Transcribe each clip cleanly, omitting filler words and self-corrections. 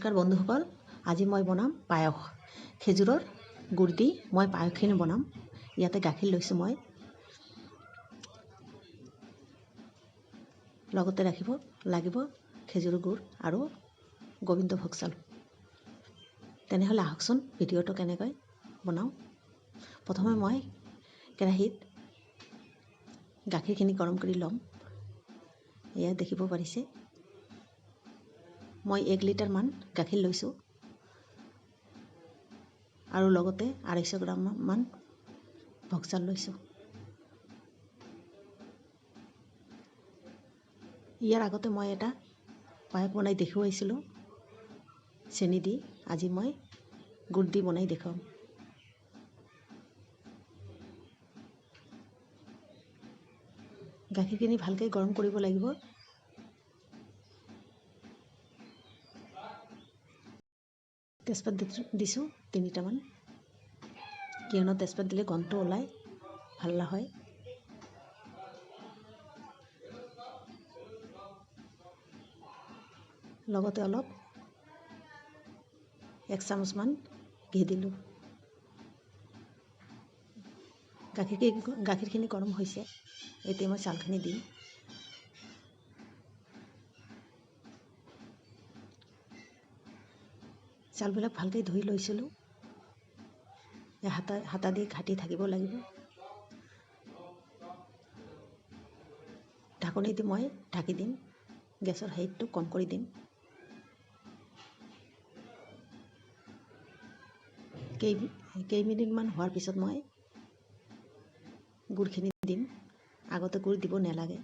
নমস্কাৰ বন্ধুসকল, আজি মই বনাম পায়স। খেজুৰৰ গুড় দি মই পায়সখিনি বনাম। ইয়াতে গাখীৰ লৈছোঁ মই, লগতে ৰাখিব লাগিব খেজুৰৰ গুড় আৰু গোবিন্দ ভোগ চাউল। তেনেহ'লে আহকচোন ভিডিঅ'টো কেনেকৈ বনাওঁ। প্ৰথমে মই কেৰাহীত গাখীৰখিনি গৰম কৰি ল'ম। এয়া দেখিব পাৰিছে, মই 1 লিটাৰমান গাখীৰ লৈছোঁ আৰু লগতে 250 গ্ৰামমান ভোগ চাউল লৈছোঁ। ইয়াৰ আগতে মই এটা পায়স বনাই দেখুৱাইছিলোঁ চেনি দি, আজি মই গুড় দি বনাই দেখুৱাম। গাখীৰখিনি ভালকৈ গৰম কৰিব লাগিব। তেজপাত দিছোঁ 3টামান, কিয়নো তেজপাত দিলে গন্ধটো ওলায়, ভাল হয়। লগতে অলপ 1 চামুচমান ঘি দিলোঁ। গাখীৰখিনি গৰম হৈছে, এতিয়া মই চাউলখিনি দিম। চাউলবিলাক ভালকৈ ধুই লৈছিলোঁ। হাতা দি ঘাটি থাকিব লাগিব। ঢাকনি দি মই ঢাকি দিম, গেছৰ হেৰিটো কম কৰি দিম। কেইমিনিটমান হোৱাৰ পিছত মই গুড়খিনি দিম। আগতে গুড় দিব নালাগে।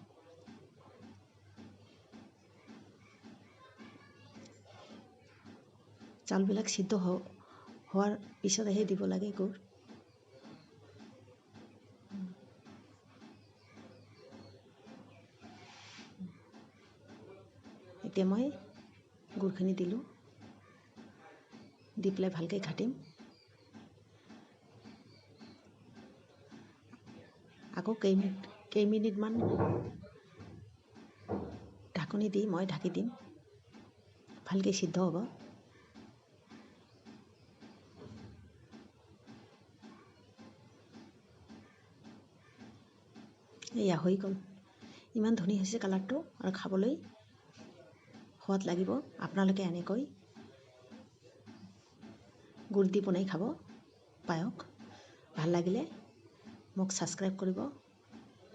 চাউলবিলাক সিদ্ধ হোৱাৰ পিছতহে দিব লাগে গুড়। এতিয়া মই গুড়খিনি দিলোঁ, দি পেলাই ভালকৈ ঘাটিম। আকৌ কেইমিনিটমান ঢাকনি দি মই ঢাকি দিম, ভালকৈ সিদ্ধ হ'ব। এয়া হৈ গ'ল। ইমান ধুনীয়া হৈছে কালাৰটো আৰু খাবলৈ সোৱাদ লাগিব। আপোনালোকে এনেকৈ গুড় দি বনাই খাব পায়স। ভাল লাগিলে মোক ছাবস্ক্ৰাইব কৰিব,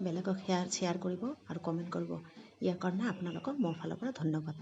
বেলেগক শ্বেয়াৰ কৰিব আৰু কমেণ্ট কৰিব। ইয়াৰ কাৰণে আপোনালোকক মোৰ ফালৰ পৰা ধন্যবাদ।